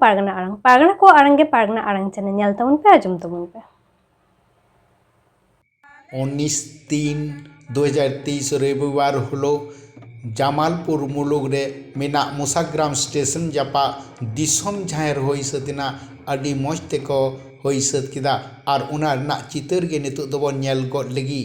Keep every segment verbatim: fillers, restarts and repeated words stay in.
ᱯᱟᱨᱜᱟᱱᱟ ᱟᱲᱟᱝ, ᱯᱟᱨᱜᱟᱱᱟ ᱠᱚᱣᱟᱜ ᱟᱲᱟᱝ ᱜᱮ ᱯᱟᱨᱜᱟᱱᱟ ᱟᱲᱟᱝ ᱪᱮᱱᱮᱞ, ᱧᱮᱞ ᱛᱟᱵᱚᱱ ᱯᱮ, ᱟᱸᱡᱚᱢ ᱛᱟᱵᱚᱱ ᱯᱮ᱾ ᱩᱱᱤᱥ ᱛᱤᱱ ᱫᱩ ᱦᱟᱡᱟᱨ ᱛᱮᱭᱤᱥ ᱨᱚᱵᱤᱵᱟᱨ ᱦᱤᱞᱳᱜ ᱡᱟᱢᱟᱞᱯᱩᱨ ᱢᱩᱞᱩᱠ ᱨᱮ ᱢᱮᱱᱟᱜ ᱢᱩᱥᱟᱜᱨᱟᱢ ᱥᱴᱮᱥᱚᱱ ᱡᱟᱯᱟᱜ ᱫᱤᱥᱚᱢ ᱡᱟᱦᱮᱨ ᱦᱩᱭ ᱥᱟᱹᱛ ᱮᱱᱟ᱾ ᱟᱹᱰᱤ ᱢᱚᱡᱽ ᱛᱮᱠᱚ ᱦᱩᱭ ᱥᱟᱹᱛ ᱠᱮᱫᱟ ᱟᱨ ᱚᱱᱟ ᱨᱮᱱᱟᱜ ᱪᱤᱛᱟᱹᱨ ᱜᱮ ᱱᱤᱛᱚᱜ ᱫᱚᱵᱚᱱ ᱧᱮᱞ ᱜᱚᱫ ᱞᱮᱜᱮ᱾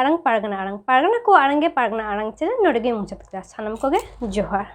ᱟᱲᱟᱝ, ᱯᱟᱨᱜᱟᱱᱟ ᱟᱲᱟᱝ, ᱯᱟᱨᱜᱟᱱᱟ ᱠᱚᱣᱟᱜ ᱟᱲᱟᱝ ᱜᱮ ᱯᱟᱨᱜᱟᱱᱟ ᱟᱲᱟᱝ ᱪᱮᱱᱮᱞ ᱱᱚᱰᱮ ᱜᱮ ᱢᱩᱪᱟᱹᱫ ᱠᱮᱫᱟ᱾ ᱥᱟᱱᱟᱢ ᱠᱚᱜᱮ ᱡᱚᱦᱟᱨ᱾